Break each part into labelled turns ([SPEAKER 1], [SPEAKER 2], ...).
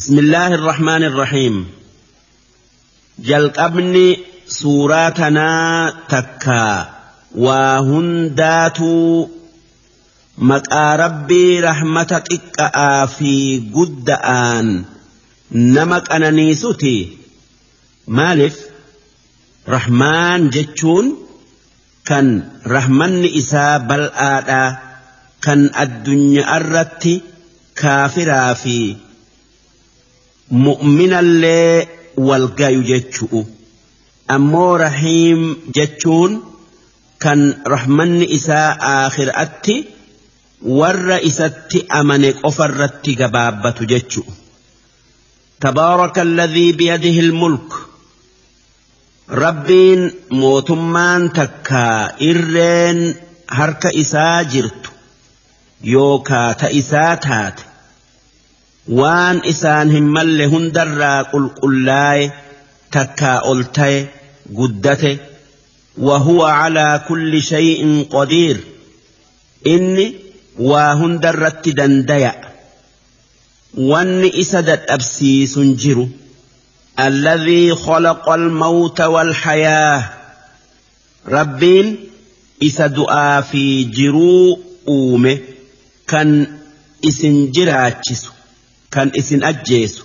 [SPEAKER 1] بسم الله الرحمن الرحيم. Jalqabni suuraa tanaa takkaa waa hundaatuu maqaa Rabbii rahmata xiqqa'aa fi gudda'aan nama qananiisuti. Maaliif Rahmaan jechuun kan rahmanni isaa bal'aadha, kan addunyaa irratti kaafiraa fi mu'minallee wal gayu jechu'u. Ammoo Rahiim jechuun kan rahmanni isaa aakhiraatti warra isatti amane qofarratti gabaabbatu jechu'u. تبارك الذي بيده الملك. Rabbiin mootummaan takkaa irreen harka isaa jirtu yookaa ta isaa taate waan isaan hin malle hundarraa qulqullaaye takkaa ol ta'e guddate. وهو على كل شيء قدير. Inni waa hundarratti dandaya, wanni isa dadhabsiisun jiru. الذي خلق الموت والحياة. Rabbiin isa du'aa fi jiruu uume, kan isin jiraachisu, kan isin ajjeesu.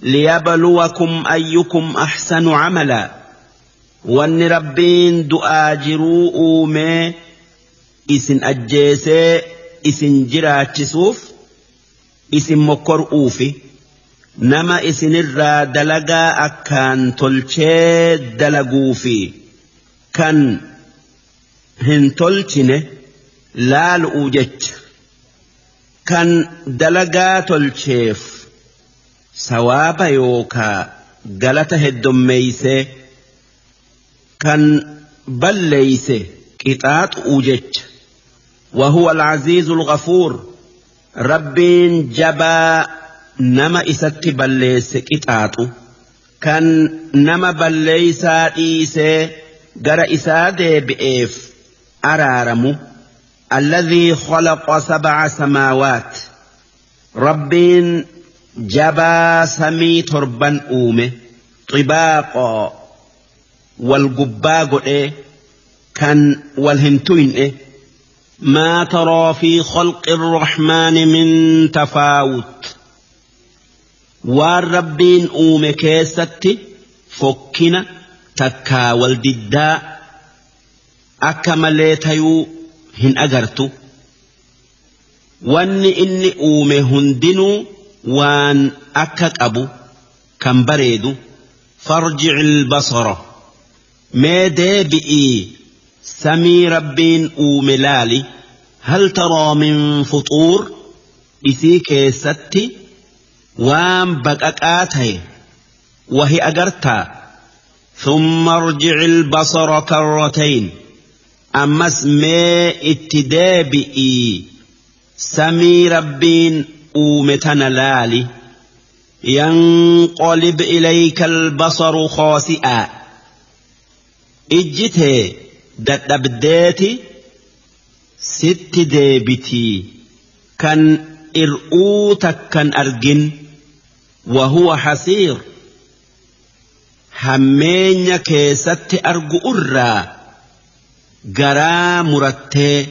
[SPEAKER 1] ليبلوكم أيكم أحسن عملا. Wanni Rabbiin du'aa jiruu uume isin ajjeesee isin jiraachisuuf isin mokkor'uufi nama isinirraa dalagaa akkaan tolchee dalaguufi kan hin tolchine laalu'u jecha. Kan dalagaa tolcheef sawaaba yookaa galata heddommeeysee, kan balleeyse qixaaxu'u jecha. وهو العزيز الغفور. Rabbiin jabaa nama isatti balleesse qixaaxu, kan nama balleeysaa dhiisee gara isaa deebi'eef araaramu. الذي خلق سبع سماوات. Rabbiin jabaa samii torban uume, طباقا wal gubbaa godhee kan wal hin tuyne. ما ترى في خلق الرحمن من تفاوت. Waan Rabbiin uume keessatti fokkina takkaa wal diddaa akka malee tayuu hin agartu. Wanni inni uume hundinuu waan akka qabu kan bareedu. فارجع البصر. Mee deebi'ii samii Rabbiin uume laali. هل ترى من فطور. Isii keessatti waan baqaqaa ta'e wahi agartaa? ثم ارجع البصر كرتين. Ammas mee itti deebi'ii samii Rabbiin uume tana laali. ينقلب إليك البصر خاسئا. Ijji tee dadhabdeeti sitti deebitii kan ir'uu takkan argin. وهو حسير. Hammeenya keessatti argu irraa garaa murattee.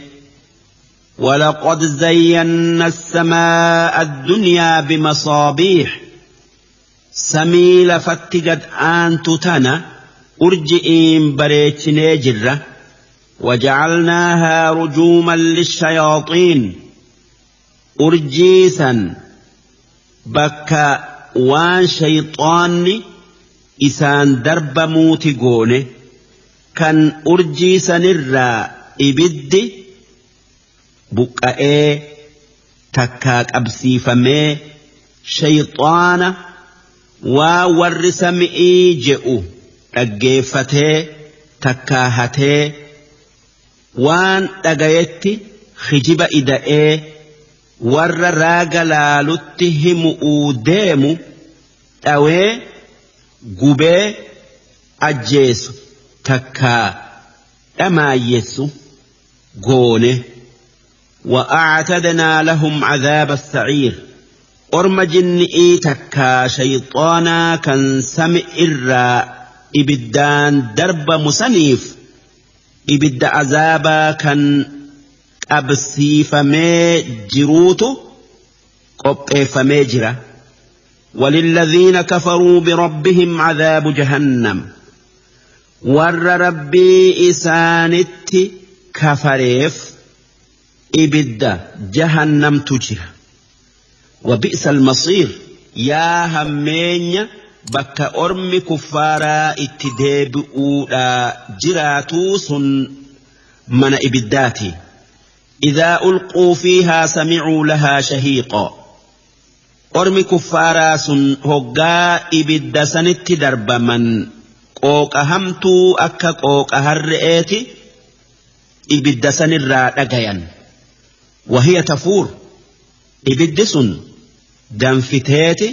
[SPEAKER 1] ولقد زينا السماء الدنيا بمصابيح. Samii lafatti gad aantu tana urji'iin bareechinee jirra. وجعلناها رجوما للشياطين. Urjii san bakka waan shayxaanni isaan darbamuuti goone, kan urjii sanirraa ibiddi buqqa'ee takkaa qabsiifamee shayxaana waa warri sami'ii je'u dhaggeeffatee takkaa hatee waan dhagayetti hijiba ida'ee warra raaga laalutti himu'uu deemu dhawee gubee ajjeesu takkaa dhamaayyessu goone. وأعتدنا لهم عذاب السعير. Orma jinni'ii takkaa shayxaanaa kan sami irraa ibiddaan darbamu saniif ibidda azaabaa kan qabsiifamee jiruutu qopheeffamee jira. وللذين كفروا بربهم عذاب جهنم ور ربي إسانت كفريف إبد جهنم تجرى وبئس المصير يا همين بك أرم كفارا اتدابئولا جراتوس من إبداتي إذا ألقوا فيها سمعوا لها شهيقا Ormi kuffaaraa sun hoggaa ibidda sanitti darbaman qooqa hamtuu akka qooqa harre'eeti ibidda sanirraa dhagayan. Wahiya tafuur ibiddi sun danfiteeti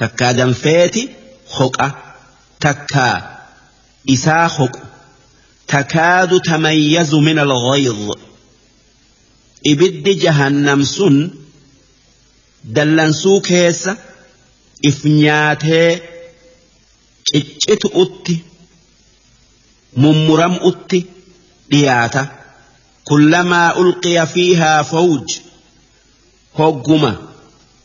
[SPEAKER 1] takkaa danfeeti hoqa takkaa isaa hoqu takaadu tamayyazu min al-ghayz ibiddi jahannam sun. Dallansuu keessa if nyaatee ciccitu'utti mummuram'utti dhiyaata. Kullamaa ulqiya fiihaa fawj hogguma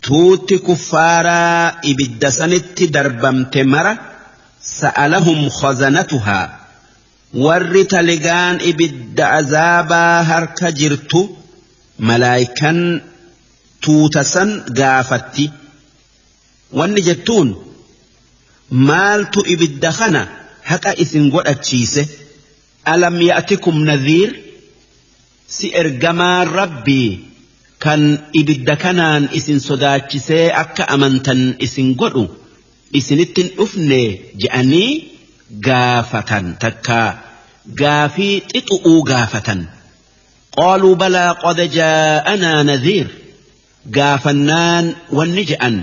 [SPEAKER 1] tuutti kuffaaraa ibidda sanitti darbamte mara sa'alahum khazanatuhaa warri taligaan ibidda azaabaa harka jirtu malaayikan tuutasan gaafatti wanni jettuun maaltu ibidda kana haqa isin godhachiise alam ya'tikum nadhiir si ergamaan rabbii kan ibidda kanaan isin sodaachisee akka amantan isin godhu isinittin dhufne je'anii gaafatan takka gaafii xixu'uu gaafatan qaaluu balaa qad jaa'anaa nadhiir gaafannaan wanni je'an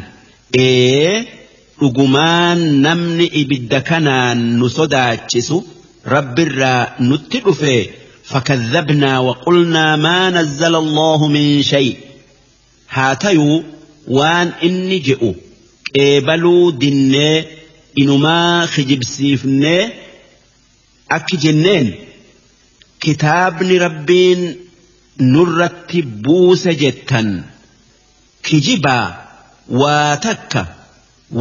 [SPEAKER 1] ee dhugumaan namni ibidda kanaan nu sodaachisu rabbirraa nutti dhufe fakadhabnaa waqulnaa maa nazzala allahu min shay haa tayuu waan inni je'u qeebaluu dinnee inumaa kijibsiifnee akki jenneen kitaabni rabbiin nurratti buuse jettan kijibaa waa takka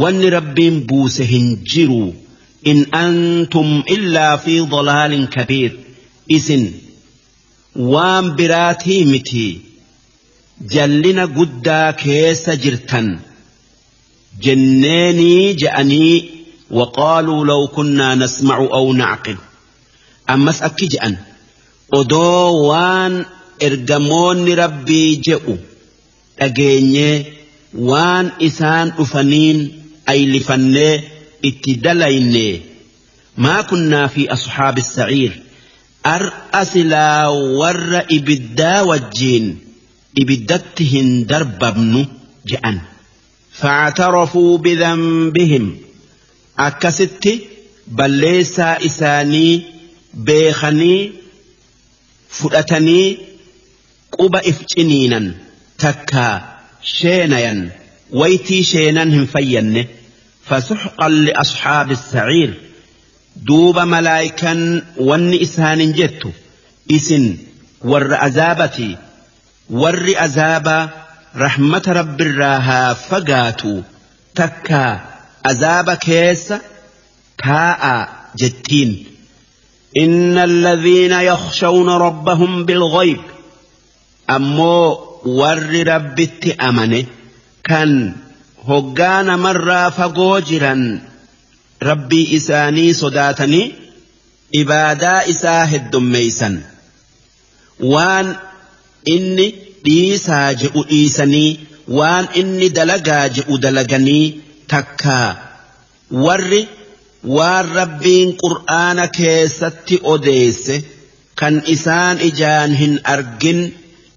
[SPEAKER 1] wanni rabbiin buuse hin jiru in antum illaa fi dalaalin kabiir isin waan biraatii miti jallina guddaa keessa jirtan jenneenii je'anii waqaaluu law kunnaa nasma'u aw na'qil ammas akki je'an odoo waan ergamoonni rabbii je'u dhageenyee waan isaan dhufaniin aylifannee itti dalayne maa kunnaa fi asxaabi saciir ar'a silaa warra ibiddaa wajjiin ibiddatti hin darbabnu je'an. Factarafuu bidhanbihim akkasitti balleessaa isaanii beekanii fudhatanii quba if ciniinan takkaa sheenayan waytii sheenan hin fayyanne fasuxqan liasxaabi saciir duuba malaayikan wanni isaanin jettu isin warra azaabati warri azaabaa rahmata rabbirraa haa fagaatu takkaa azaaba keessa taa'aa jettiin. Inna alladhiina yakhshawna rabbahum bilghayb ammoo warri rabbitti amane kan hoggaa namarraa fagoo jiran rabbii isaanii sodaatanii ibaadaa isaa heddummeeysan waan inni dhiisaa je'u dhiisanii waan inni dalagaa je'u dalaganii takkaa warri waan rabbiin qur'aana keessatti odeesse kan isaan ijaan hin argin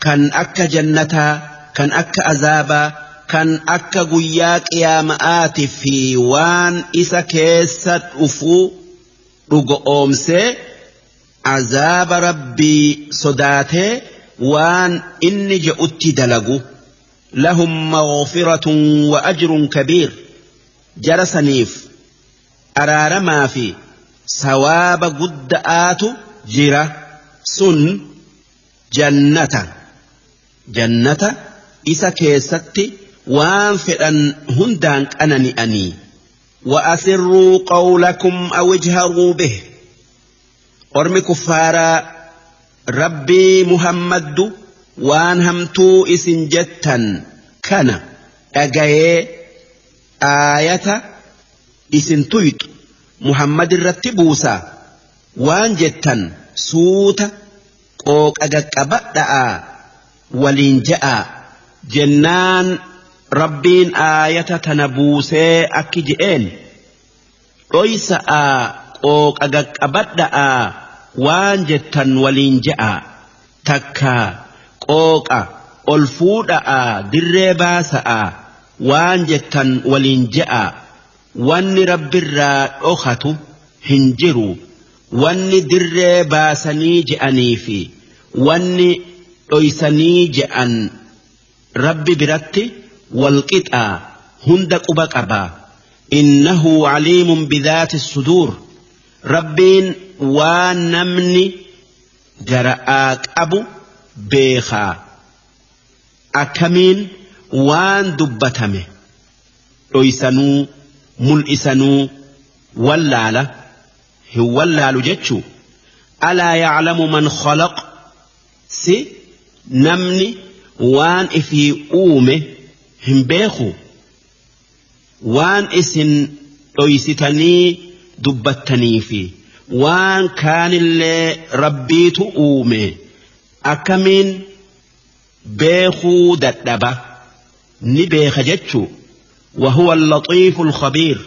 [SPEAKER 1] kan akka jannataa kan akka azaabaa kan akka guyyaa qiyaama'aati fi waan isa keessa dhufuu dhugo oomsee azaaba rabbii sodaatee waan inni je'utti dalagu. لهم مغفرة وأجر كبير جرسنيف أرار ما في سواب قدآت جرة سن جنة جنة إسا كيستي وان فئن هندان أنني أني وأسروا قولكم أو اجهروا به أرمي كفارا ربي محمد وان همتو إسن جتا كان أجاي آية إسن تيت محمد الرتبوسا وان جتا سوت قوك أجاك أبدأ ولين جاء جنان ربين آية تنبوسي أكجئين أيسا قوك أجاك أبدأ وان جتا ولين جاء تكا qooqa ol fuudha'a dirree baasa'a waan jettan waliin je'a wanni rabbirraa dhokatu hin jiru wanni dirree baasanii je'anii fi wanni dhoysanii je'an rabbi biratti walqixaa hunda quba qaba innahu caliimun bidaati suduur rabbiin waan namni gara'aa qabu beekaa akkamiin waan dubbatame dhoysanuu mul'isanuu wallaala hin wallaalu jechuu alaa yaclamu man khalaq si namni waan ifii uume hin beeku waan isin dhoysitanii dubbattanii fi waan kaanillee rabbiitu uume akkamiin beekuu dadhaba ni beeka jechuu وهو اللطيف الخبير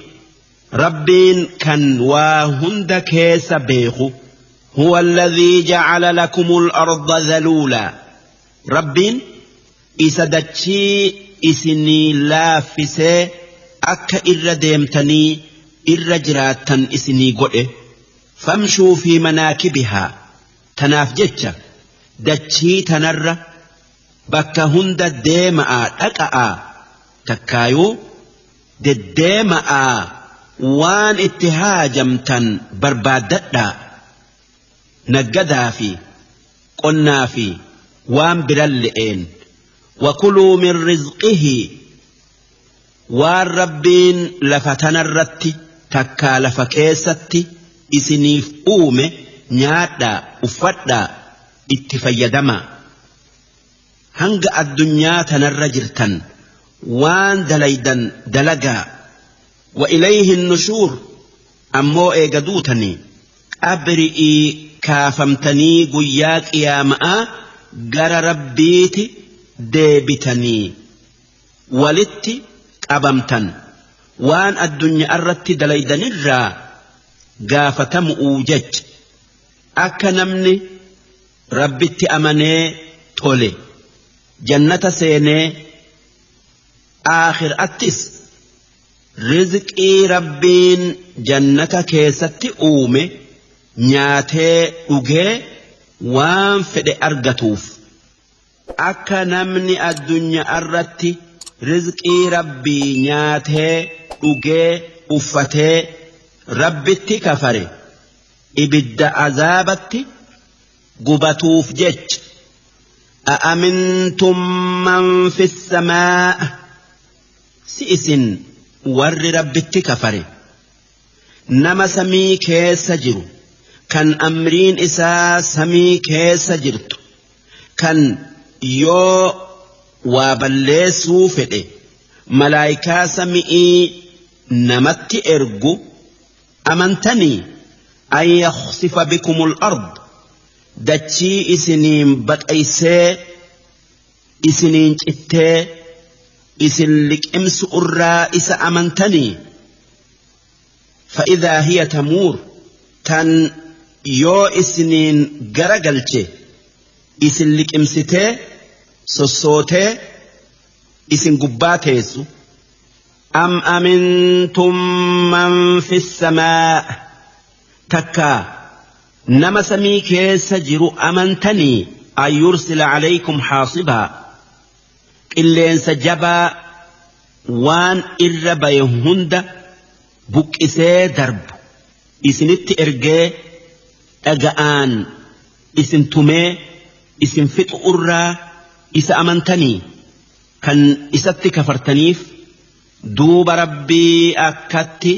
[SPEAKER 1] ربين كان واهند كيس بيخو هو الذي جعل لكم الأرض ذلولا ربين إسدتشي إسني لافسي أكا إر ديمتني إر جراتن إسني قئ فامشوا في مناكبها تناف جتش dachii tanarra bakka hunda deema'aa dhaqa'aa takkaayuu deddeema'aa waan itti haajamtan barbaaddadhaa naggadaa fi qonnaa fi waan biran le'een wakuluu min rizqihi waan rabbiin lafa tanarratti takkaa lafa keessatti isiniif uume nyaadhaa uffadhaa itti fayyadamaa hanga addunyaa tanarra jirtan waan dalaydan dalagaa wa ilayhi nushuur ammoo eega duutanii qabri'ii kaafamtanii guyyaa qiyaama'aa gara rabbiiti deebitanii walitti qabamtan waan addunyaa irratti dalaydanirraa gaafatamu'uu jecha akka namni rabbitti amanee tole jannata seenee aakhiraattis rizqii rabbiin jannata keessatti uume nyaatee dhugee waan fedhe argatuuf akka namni addunyaa irratti rizqii rabbii nyaatee dhugee uffatee rabbitti kafare ibidda azaabatti gubatuuf jecha أأمنتم من في السماء سئسن ور ربتي كفر نما سمي كيس جرو كان أمرين إسا سمي كيس جرت كان يو وابلسو فئ ملايكا سمئي نمت إرجو أمنتني أن يخسف بكم الأرض dachii isiniin baqaysee isiniin cittee isin liqimsu irraa isa amantanii fa'idaa hiya tamuur tan yoo isiniin garagalche isin liqimsitee sossootee isin gubbaa teessu am amintum man fi samaa takkaa nama samii keessa jiru amantanii an yursila calaykum xaasibaa Qilleensa jabaa waan irra baye hunda buqqisee darbu isinitti ergee dhaga'aan isin tumee isin fixu irraa isa amantanii kan isatti kafartaniif duuba rabbii akkatti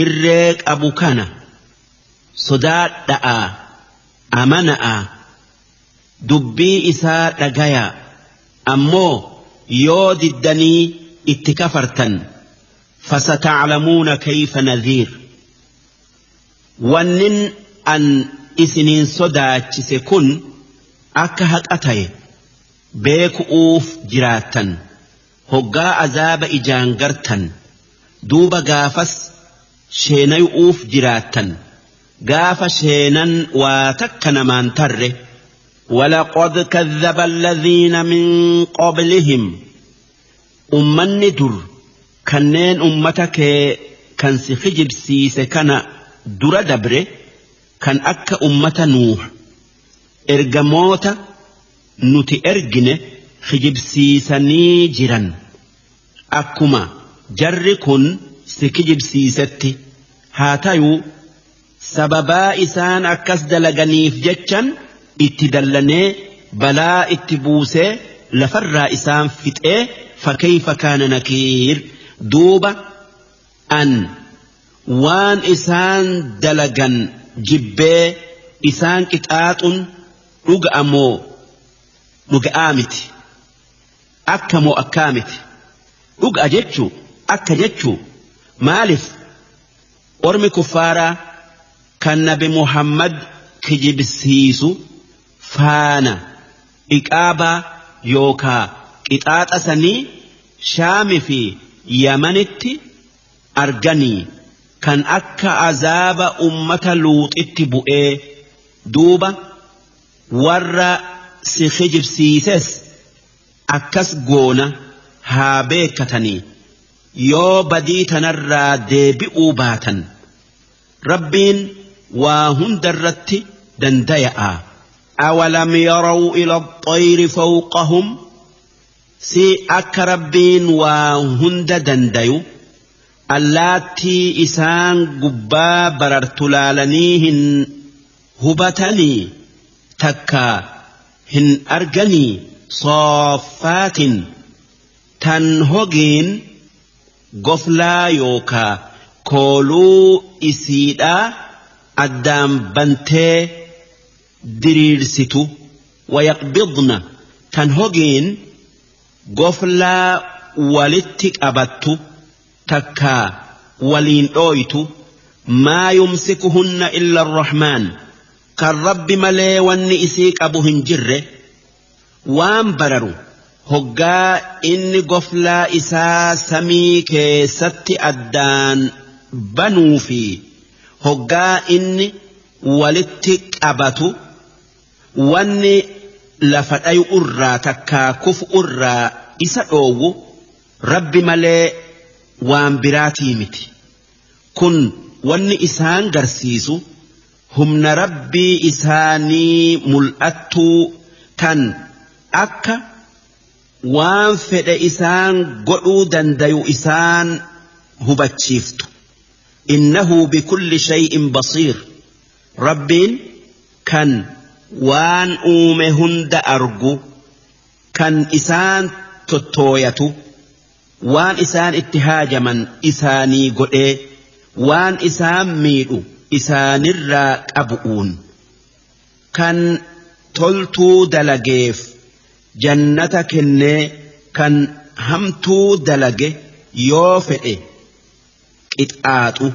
[SPEAKER 1] irree qabu kana sodaadha'a amana'a dubbii isaa dhagaya ammoo yoo diddanii itti kafartan fasataclamuuna kayfa nadhiir wannin an isiniin sodaachise kun akka haqa ta'e beeku'uuf jiraattan hoggaa azaaba ijaan gartan duuba gaafas sheenayu'uuf jiraattan gaafa sheenan waa takka namaan tarre. ولقد كذب الذين من قبلهم أمني در كنين أمتك كان سخجب سيس كان در دبره كان أك أمة نوح إرجموتا نتي إرجن خجب سيسني جرا أكما جركن سكجب سيستي هاتايو سببا إسان أكس دلغنيف جتشن itti dallanee balaa itti buusee lafarraa isaan fixee fakkeeyfa kaana nakiir duuba an waan isaan dalagan jibbee isaan qixaaxun dhuga'a moo dhuga'aa miti akka moo akkaa miti dhuga'a jechuu akka jechuu maaliif ormi kuffaaraa kan nabi Muhammad kijibsiisu faana iqaabaa yookaa qixaaxa sanii shaami fi yamanitti arganii kan akka azaaba ummata luuxitti bu'ee duuba warra si kijibsiises akkas goona haa beekatanii yoo badii tanarraa deebi'uu baatan rabbiin waa hundarratti dandaya'a. أولم يروا إلى الطير فوقهم سي أك ربين وهند دنديو اللاتي إسان قبا بررتلالنيهن هبتني تكا هن أرجني صافات تنهجين قفلا يوكا كولو إسيدا أدام بنتي diriirsitu wayaqbidna tan hogiin goflaa walitti qabattu takkaa waliin dhooytu maa yumsikuhunna illa arrahmaan kan rabbi malee wanni isii qabu hin jirre waan bararu hoggaa inni goflaa isaa samii keessatti addaan banuu fi hoggaa inni walitti qabatu wanni lafa dhayu irraa takkaa kufu irraa isa dhoowwu rabbi malee waan biraatii miti. Kun wanni isaan garsiisu humna rabbii isaanii mul'attuu kan akka waan fedhe isaan godhuu dandayu isaan hubachiiftu. Innahu bikulli shay'in basiir. Rabbiin kan waan uume hunda argu kan isaan tottooyatu waan isaan itti haajaman isaanii godhee waan isaan miidhu isaanirraa qabu'uun kan toltuu dalageef jannata kennee kan hamtuu dalage yoo fedhe qixaaxu.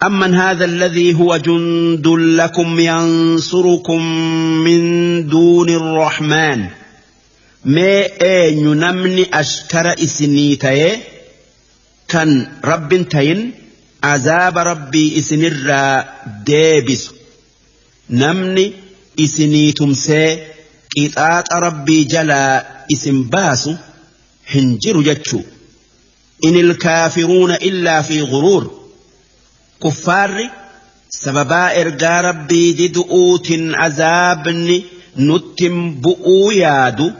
[SPEAKER 1] أمن هذا الذي هو جند لكم ينصركم من دون الرحمن ما أين نمني أشكر إسنيتي كان رب تين عذاب ربي إسنر ديبس نمني إسنيتمسي قطعات ربي جلا إسن باس هنجر جتشو إن الكافرون إلا في غرور كفار سببا إرقى ربي ددؤوت عذابني نتم بؤو يادو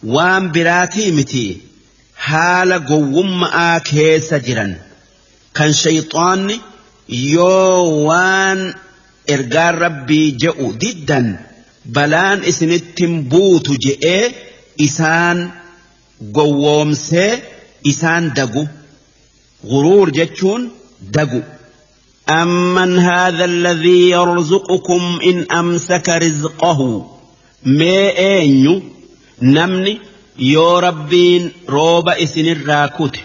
[SPEAKER 1] Waan biraatii miti haala gowwumma'aa keessa jiran kan shayxaanni yoo waan ergaan rabbii je'u diddan balaan isinittin buutu je'ee isaan gowwoomsee isaan dagu. Guruur jechuun dagu. Amman haadha alladhii yarzuqukum in amsaka rizqahu mee eenyu namni yoo rabbiin rooba isinirraa kute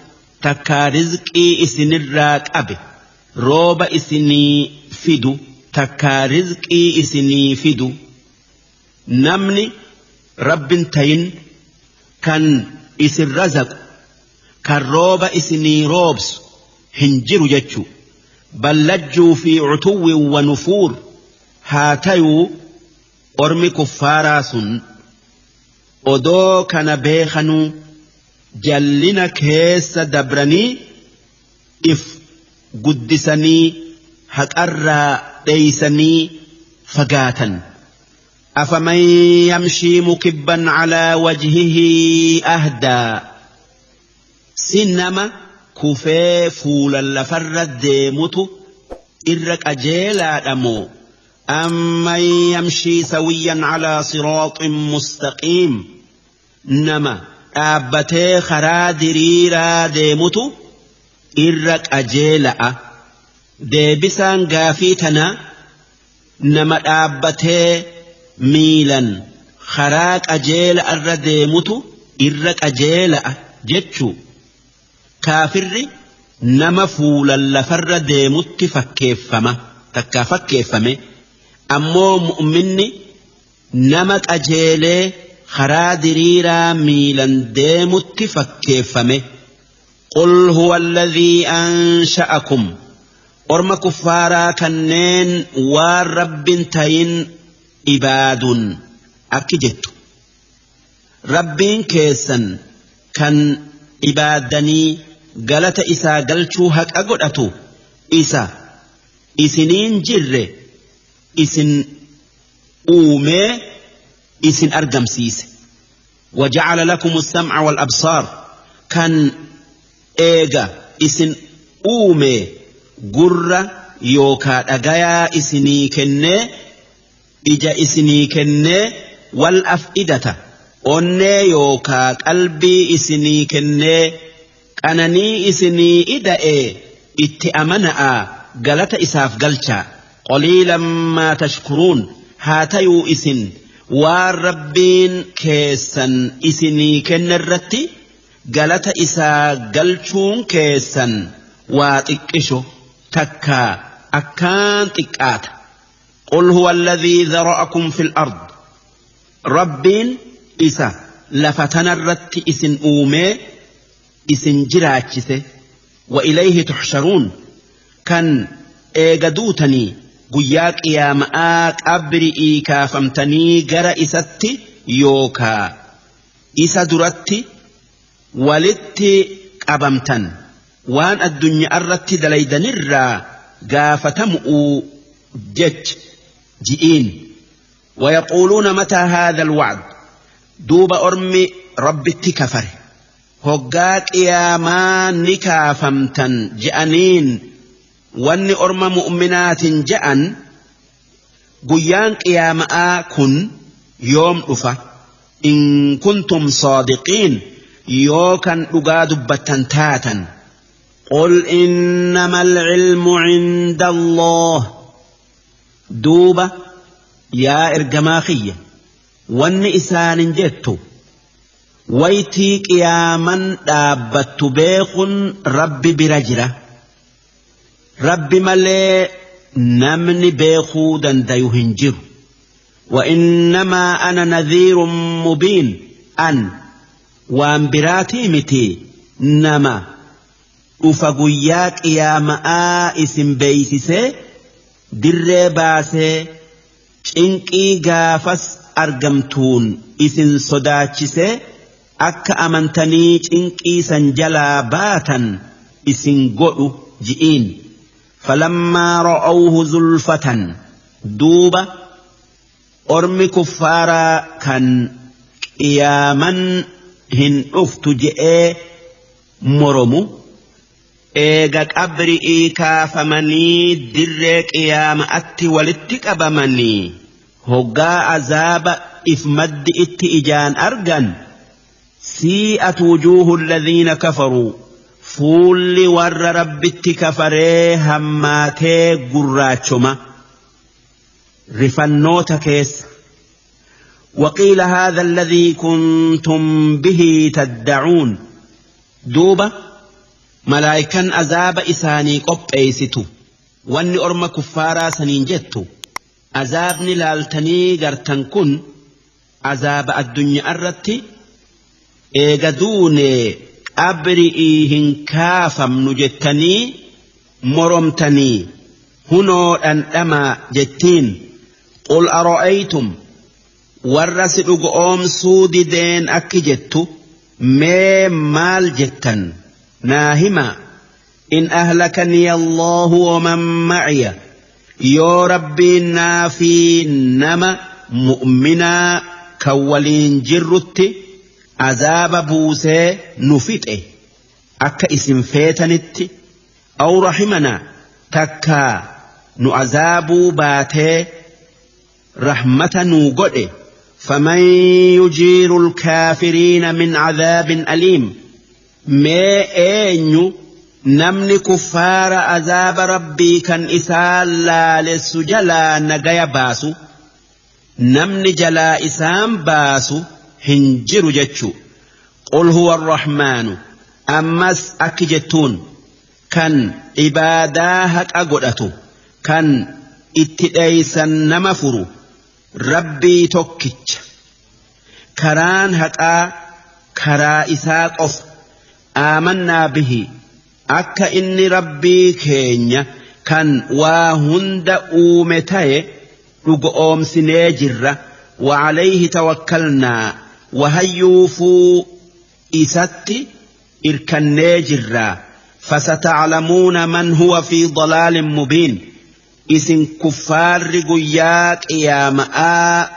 [SPEAKER 1] takkaa rizqii isinirraa qabe rooba isinii fidu takkaa rizqii isinii fidu namni rabbin tayin kan isin razaqu kan rooba isinii roobsu hin jiru jechuu. Bal lajjuu fi cutuwwin wa nufuur haa tayuu ormi kuffaaraa sun odoo kana beekanuu jallina keessa dabranii if guddisanii haqarraa dheeysanii fagaatan. Afaman yamshii mukibban calaa wajhihii ahdaa si nama kufee fuulan lafarra deemutu irra qajeelaadha moo amman yamshii sawiyyan calaa siraaxin mustaqiim nama dhaabbatee karaa diriiraa deemutu irra qajeela'a. Deebisaan gaafii tana nama dhaabbatee miilan karaa qajeela irra deemutu irra qajeela'a jechuu. Kaafirri nama fuulan lafarra deemutti fakkeeffama takkaa fakkeeffame ammoo mu'minni nama qajeelee karaa diriiraa miilan deemutti fakkeeffame. Qul huwa alladhii ansha'akum orma kuffaaraa kanneen waan rabbin tayin ibaadun akki jettu. Rabbiin keessan kan ibaaddanii galata isaa galchuu haqa godhatu isa isiniin jirre isin uumee isin argamsiise. Waja'ala lakumu sam'a wal absaar kan eega isin uume gurra yookaa dhagayaa isinii kennee ija isinii kennee wal af'idata onnee yookaa qalbii isinii kennee qananii isinii ida'e itti amana'a galata isaaf galchaa. Qaliilan maa tashkuruun haa tayuu isin waan rabbiin keessan isinii kenne irratti galata isaa galchuun keessan waa xiqqisho takkaa akkaan xiqqaata. Qul huwa alladhii dhara'akum fil ard Rabbiin isa lafa tanarratti isin uumee isin jiraachise wa ilayhi tuxsharuun kan eega duutanii guyyaa qiyaama'aa qabri'ii kaafamtanii gara isatti yookaa isa duratti walitti qabamtan waan addunya'arratti dalaydanirraa gaafatamu'uu jech ji'iin. Wayaquuluuna mataa haadha alwa'd duuba ormi rabbitti kafare hoggaa qiyaamaa ni kaafamtan je'aniin wanni orma mu'minaatin je'an guyyaan qiyaama'aa kun yoom dhufa in kuntum saadiqiin yoo kan dhugaa dubbattan taatan. Qul innama alcilmu cinda Allah duuba yaa ergamaa kiyya wanni isaanin jettu waytii qiyaaman dhaabbattu beekun rabbi bira jira. Rabbi malee namni beekuu dandayu hin jiru. Wa innamaa ana nadhiirun mubiin an waan biraatii miti nama dhufa guyyaa qiyaama'aa isin beeysisee dirree baasee cinqii gaafas argamtuun isin sodaachisee akka amantanii cinqii san jalaa baatan isin godhu ji'iin. Falammaa ra'awhu zulfatan duuba ormi kuffaaraa kan Qiyaaman hin dhuftu je'ee moromu eega qabri'ii kaafamanii dirree qiyaama'atti walitti qabamanii hoggaa azaaba if maddi itti ijaan argan sii'at wujuuhu alladhiina kafaruu fuulli warra rabbitti kafaree hammaatee gurraachoma rifannoota keessa. وقيل هذا الذي كنتم به تدعون دوبة ملائكا عذاب إساني قبئيستو واني أرم كفارا سنين جتو عذابني لالتني غرتن كن عذاب الدنيا الرتي إيغدوني أبرئيهن كافم نجتني مرمتني هنو أن أما جتين قل أرأيتم warra si dhugoomsuu dideen akki jettu mee maal jettan naa hima in ahlakanii allahu waman maciya yoo rabbiin naa fi nama mu'minaa kan waliin jirrutti azaaba buusee nu fixe akka isin feetanitti aw rahimanaa takkaa nu azaabuu baatee rahmata nuu godhe. فمن يجير الكافرين من عذاب أليم ما أين نمن كفار عذاب ربي كان إسال لا للسجلا نجايا باسو نمن جلا إسام باسو هنجر جتشو قل هو الرحمن أمس أكجتون كان عباداهك أقدأتو كان اتدأيسا نمفرو Rabbii tokkicha karaan haqaa karaa isaa qofa aamannaa bihi akka inni rabbii keenya kan waa hunda uume ta'e dhugoomsinee jirra وعليه tawakkalnaa wahayyuufuu isatti irkannee jirra فستعلمون من هو في ضلال مبين isin kuffaarri guyyaa qiyaama'aa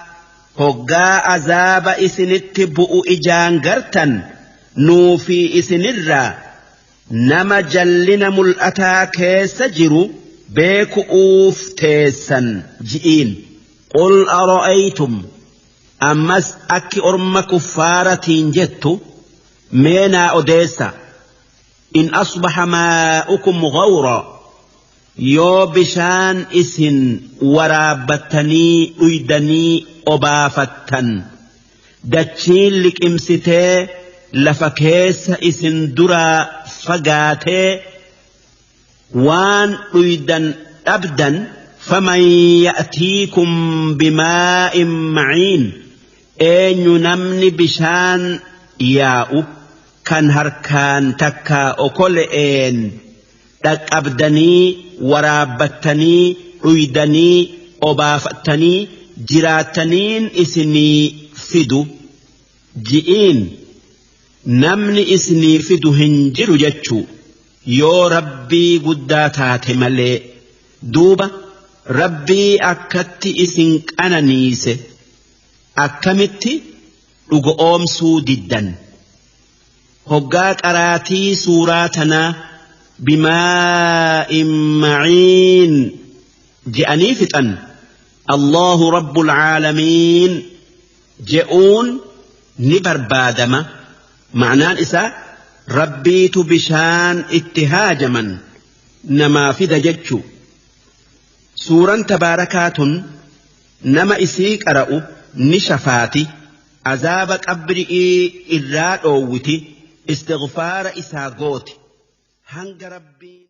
[SPEAKER 1] hoggaa azaaba isinitti bu'u ijaan gartan nuufi isinirraa nama jallina mul'ataa keessa jiru beeku'uuf teessan ji'iin. Qul ara'aytum ammas akki orma kuffaaratiin jettu mee naa odeessa in asbaha maa'ukum ghawra yoo bishaan isin waraabbattanii dhuydanii obaafattan dachiin liqimsitee lafa keessa isin duraa fagaatee waan dhuydan dhabdan faman ya'tiikum bimaa'in maciin eenyu namni bishaan yaa'u kan harkaan takkaa okole'een dhaqqabdanii waraabbattanii dhuydanii obaafattanii jiraattaniin isinii fidu ji'iin namni isinii fidu hin jiru jechuu yoo rabbii guddaa taate malee duuba rabbii akkatti isin qananiise akkamitti dhugoomsuu diddan hoggaa qaraatii suuraa tanaa بماء معين جاءني فتن الله رب العالمين جاءون نبربادما معناه إسا ربيت بشان اتهاجما نما في دجتشو سورة تباركات نما إسيك أرأو نشفاتي عذابك أبرئي إراد أوتي استغفار إسا قوتي hanga rabbiin.